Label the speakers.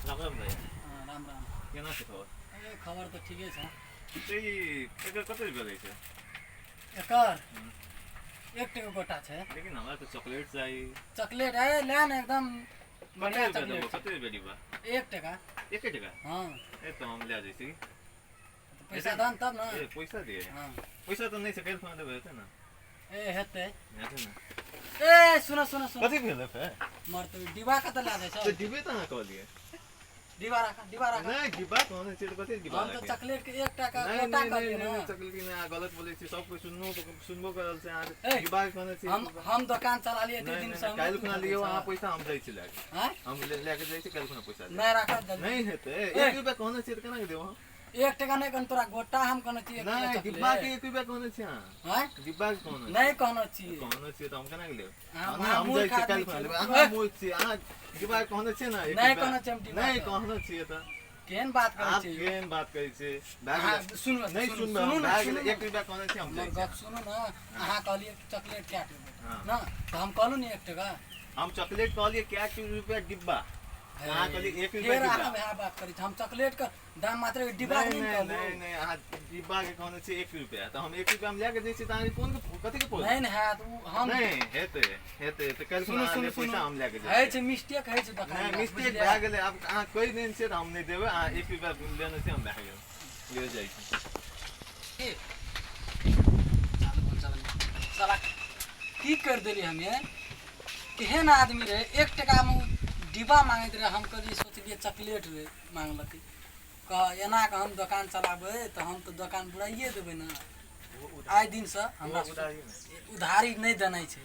Speaker 1: राम राम भैया।
Speaker 2: हाँ, राम राम।
Speaker 1: केना छै खबर?
Speaker 2: ए, खबर तऽ ठीके छै।
Speaker 1: तऽ ई एकर कते रुपया दै छै?
Speaker 2: एकर 1 टका गोटा छै।
Speaker 1: लेकिन हमरा तऽ चॉकलेट चाही।
Speaker 2: चॉकलेट है, ले ने, एकदम
Speaker 1: कते
Speaker 2: बढ़िया
Speaker 1: रुपया देबो?
Speaker 2: चॉकलेट छै।
Speaker 1: कते रुपया डिब्बा?
Speaker 2: 1 टका।
Speaker 1: 1 टका?
Speaker 2: हाँ।
Speaker 1: ए, तऽ हम लए जाइ छी।
Speaker 2: तऽ पैसा दह ने तब ने।
Speaker 1: ए, पैसा दिए?
Speaker 2: हाँ।
Speaker 1: पैसा तऽ नहि छै, काल्हि खुना देबै, हेतै ने?
Speaker 2: ए, हेतै।
Speaker 1: हेतै ने?
Speaker 2: ए, सुन सुन सुन।
Speaker 1: कथी भेलै फेर?
Speaker 2: मरतै, डिब्बा कतऽ लए जाइ
Speaker 1: तऽ
Speaker 2: छौ?
Speaker 1: डिब्बे तऽ अहाँ कहलियै।
Speaker 2: डिब्बा राख, डिब्बा राख।
Speaker 1: नहि, डिब्बा कहने छियै तऽ कथी डिब्बा
Speaker 2: हम तऽ
Speaker 1: राखी?
Speaker 2: चॉकलेट के 1 टका
Speaker 1: नहि
Speaker 2: गोटा
Speaker 1: नहि
Speaker 2: कहलियै
Speaker 1: नहि
Speaker 2: ने।
Speaker 1: नहि, चॉकलेट नहि, अहाँ गलत बोलै छी। सब कोइ सुनबो सुनबो करल छै। अहाँ
Speaker 2: ए,
Speaker 1: डिब्बा के कहने छी।
Speaker 2: हम हम दोकान चला लिए एते
Speaker 1: नहि
Speaker 2: दिन
Speaker 1: नहि
Speaker 2: से।
Speaker 1: नहि, काल्हि खुना लियौ अहाँ पैसा, हम जाइ छी लए के।
Speaker 2: आँय?
Speaker 1: हम लए के जाइ छी, काल्हि खुना पैसा देब।
Speaker 2: नहि राखत जल्दी।
Speaker 1: नहि हेतै।
Speaker 2: ए।
Speaker 1: 1 रुपया कहने छियै तऽ केना के देब हम?
Speaker 2: 1 टका नहि कहने, तोरा गोटा हम कहने छियै 1 किलो।
Speaker 1: नहि, डिब्बा के
Speaker 2: चॉकलेट
Speaker 1: 1 रुपया कहने छियै अहाँ।
Speaker 2: आँय?
Speaker 1: डिब्बा के कहने
Speaker 2: नहि कहने छियै।
Speaker 1: कहने छियै तऽ हम केना के लेब?
Speaker 2: अहाँ
Speaker 1: नहि, हम
Speaker 2: मूर्ख
Speaker 1: जाइ छियै,
Speaker 2: आदमी
Speaker 1: काल्हि खुना
Speaker 2: छियै।
Speaker 1: लेबै। अहाँ मूर्ख छियै, अहाँ डिब्बा के कहने छियै ने एक
Speaker 2: नहि
Speaker 1: रुपया?
Speaker 2: कहने छियै हम डिब्बा
Speaker 1: नहि
Speaker 2: के।
Speaker 1: कहने छियै तऽ
Speaker 2: केहन बात करै
Speaker 1: अहाँ
Speaker 2: छियै?
Speaker 1: केहन बात करै छियै? भए
Speaker 2: अहाँ
Speaker 1: गेलै।
Speaker 2: सुनू,
Speaker 1: नहि
Speaker 2: सुनू,
Speaker 1: सुनबै
Speaker 2: सुनू
Speaker 1: हम,
Speaker 2: ने,
Speaker 1: भए
Speaker 2: सुनू
Speaker 1: गेलै।
Speaker 2: ने।
Speaker 1: 1 रुपया कहने छियै, हम
Speaker 2: हमर
Speaker 1: जाइ
Speaker 2: गप
Speaker 1: छियै।
Speaker 2: सुनू ने। अहाँ कहलियै चॉकलेट कए टका
Speaker 1: हाँ।
Speaker 2: ने, तऽ हम कहलहुँ ने 1 टका।
Speaker 1: हम चॉकलेट कहलियै कए रुपया डिब्बा, अहाँ कहलियै 1 रुपया
Speaker 2: फेर
Speaker 1: डिब्बा।
Speaker 2: अहाँ वएह बात करै छी। हम चॉकलेट के दाम मात्र डिब्बा के
Speaker 1: नहि
Speaker 2: नहि
Speaker 1: नहि
Speaker 2: ने
Speaker 1: नहि
Speaker 2: कहलहुँ।
Speaker 1: नहि, अहाँ डिब्बा के कहने छियै 1 रुपया, तऽ हम 1 रुपया हम लए के दै छियै तऽ अहाँके कोन कथी के
Speaker 2: नहि ने हैत ओ हम।
Speaker 1: नहि हेतै, हेतै तऽ काल्हि
Speaker 2: सुनू
Speaker 1: खुना
Speaker 2: सुनू
Speaker 1: अहाँ
Speaker 2: सुनू।
Speaker 1: पैसा हम लए के
Speaker 2: होइ
Speaker 1: जाइ
Speaker 2: छै, मिस्टेक होइ छै दोकान।
Speaker 1: नहि, मिस्टेक भए गेलै। आब अहाँ कहि देने छियै तऽ हम नहि देबै। अहाँ 1 रुपया लेने छियै, हम भए गेल, ले जाइ छी।
Speaker 2: साला, की कर देली हमे? केहन आदमी रहे, 1 टकामे ओ डिब्बा मांगैत रहे। हम कहलियै, सोचलियै चॉकलेट रहे, मांगलकै। कह, एना कऽ हम दोकान चलाबै तऽ हम तऽ दोकान बुराइए देबै ने। आइ दिनसँ हमरा
Speaker 1: उधारी नहि।
Speaker 2: उधारी नहि देनाइ छै।